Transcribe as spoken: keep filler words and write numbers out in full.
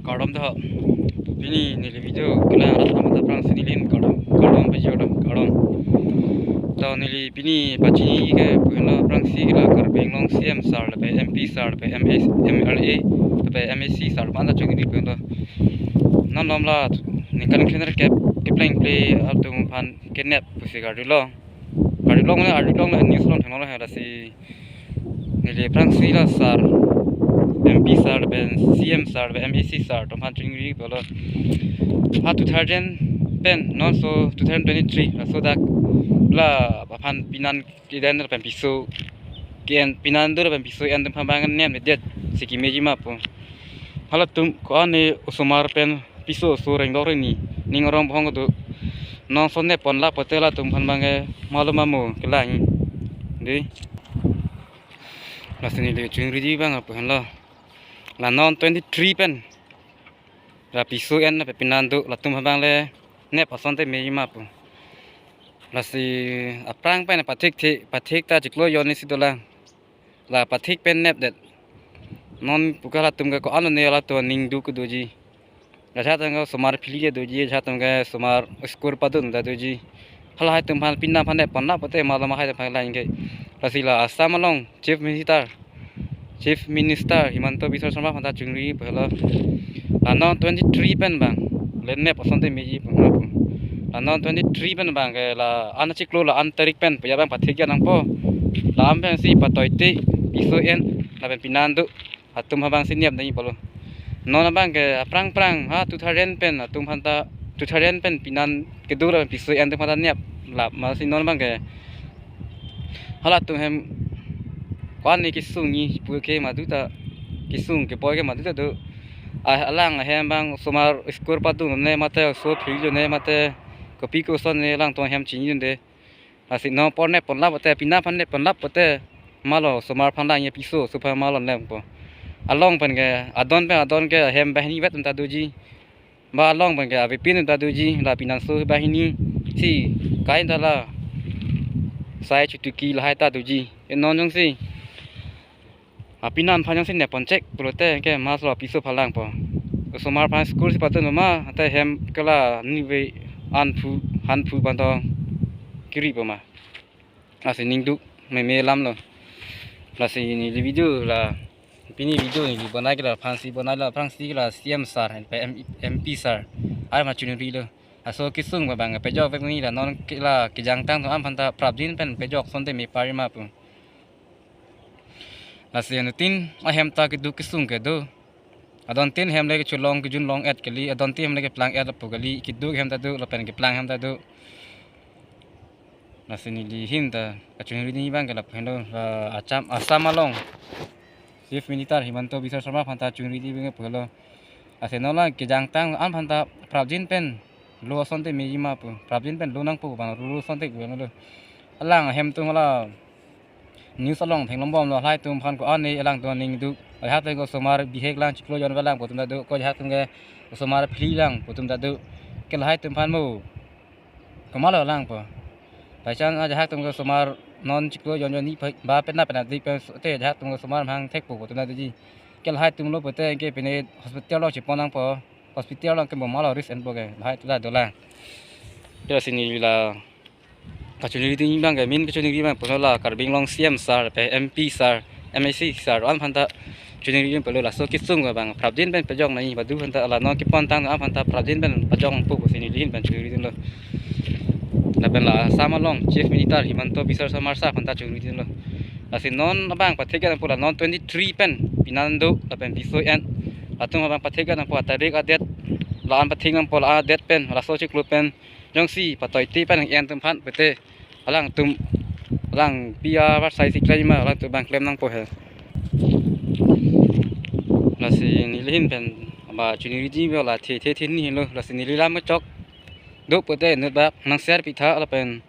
Kardom ta. Pini neli video kelang arat amat aphrangsi neli hin kardom. Kardom pajor do, kardom. To neli pini pachini ke pu henlo aphrangsi ke la Karbi Anglong C M sir lapen M P sir lapen M A, M L A lapen M A C sir aphan ta chingri pu henlo. Non lom la ningkan kre-nerkep kepleng ple atum aphan kenep pusi kardom lo. Kardom lo mane kardom lo news along thenglo he lasi neli aphrangsi la sir, M P sir lapen C M sir lapen M A C sir atum aphan chingri pulo. Ha two thousand pen non so two thousand twenty-three laso dak la aphan pinan kiden lapen piso ke-en, pinan do lapen piso en atum aphan abang nemnedetsi kemeji ma pu. Halatum ko-an ne osomar pen piso oso rengdok rengni ning arong bohong do. Non so nep ponlap pote latum aphan abang ke malom amo kelang. Dei. Lasi neli chingri abang pu henlo. La non twenty-three pen la piso en lapen pinan do latum aphan abang le nep asonte meji ma pu. Lasi aphrang pen pathik thi, pathik ta chiklo jon isi dolang. La pathik pen nepdet. Non pu ke latum ke ko-an ne latum aning duk doji. Ajahak atum ke osomar phili doji, ajahak atum ke osomar school padun ta doji. Halahai atum aphan pinan aphan nep ponlap pote malom ahai atum aphan lang ke. Lasi la Assam along Chief Minister, Chief Minister Himanta Biswa Sarma aphan ta chingri pu henlo. La non twenty-three pen abang le nep asonte meji pu henlo pu. La non twenty-three pen abang ke la an chiklo la an tarik pen pu ya abang pathik ya nangpo. La an pensi patoite piso en lapen pinan do atum aphan abangsi nep nangji pulo. Non abang ke aphrang aphrang ha two thousand pen atum aphan ta two thousand pen pinan kedo lapen piso en atum aphan ta neplap, masi non abang ke halatum hem ko-an ne kesung ni pu ke madu ta kesung kepoi ke madu ta do. Ah, alang ahem abang osomar school padun ne mate oso phili ne mate kopi koson ne alangtum ahem chinidunde. Lasi non apor nep ponlap pote pinan aphan nep ponlap pote malo osomar aphan lang ye piso oso aphan malo nep po. Along pen ke adon pen adon ke ahem banghini vet atum ta doji. Ba along pen ke avepin atum ta doji, la pinanso banghini si kai ta la sai chutuki lahai ta doji. E non jongsi apinan aphan jongsi nep ponchek pulote ke malo piso aphan lang po. Osomar aphan school si padun ma, ate hem ke la nive anphu hanphu abang to kiri po ma. Lasi ning duk meme alam lo. Lasi neli video la, pini video neli bonai ke la aphansi bonai, la aphrangsi ke la C M sir, M P sir atum aphan chingri lo. Laso kesung abang pejok vek ni, la non ke la kejangtang atum aphan ta prapjin pen pejok asonte me pari ma pu. Lasi anuttin ahem ta keduk kesung kedo. Adontin hem le kecholong kejun long-et kali, adontin hem le keplang-et lapu kali, keduk hem ta do lapen keplang hem ta do. Lasi neli hin ta kachingri abang ke lapu henlo, la Assam, Assam along Chief Minister Himanta Biswa Sarma aphan ta chingri abang ke pulo. Lasi non la kejangtang atum aphan ta prapjin pen lo asonte meji ma pu, prapjin pen lo nangpo abang lo asonte pu lo. Alang ahem atum la news along theklong bomlo, lahai atum aphan ko-an ne alangtum aning duk. Ajahak atum ke osomar bihek lang chiklo jon ave lang pu atum ta do, ko ajahak atum ke osomar phili lang pu atum ta do. Ke lahai atum aphan mo komatlo lang po. By chance ajahak atum ke osomar non chiklo jon jon ni ba penap penap dik pen te ajahak atum ke osomar mang thekpo pu atum ta doji. Ke lahai atum lo pote ke pine hospital along chepon nangpo. Hospital along ke bomalo risk enpo ke, lahai atum ta dolang. Ke lasi neli la kachingri abang ke, main kachingri abang pulo la Karbi Anglong C M sir, pe M P sir, M A C sir atum aphan ta chingri pulo, laso kesung abang prapjin pen pejok nangji, badu aphan ta la non kepontang atum aphan ta prapjin pen pejok nangpo pusi neli hin pen chingri lo. Lapen la Assam along Chief Minister Himanta Biswa Sarma sir aphan ta chingri lo. Lasi non abang pathik nangpo, la non twenty-three pen pinan do lapen piso en, latum abang pathik nangpo, atarik adet, la an pathik nangpo, la an adet pen, laso chiklo pen jongsi patoite pen en atum aphan pote alangtum, alang P R var sai si klem ma, alangtum abang klem nangpo he. Lasi neli hin pen ba chingri abang la the the the ni lo, lasi neli lam chok do pote inut bak nang share pitha lapen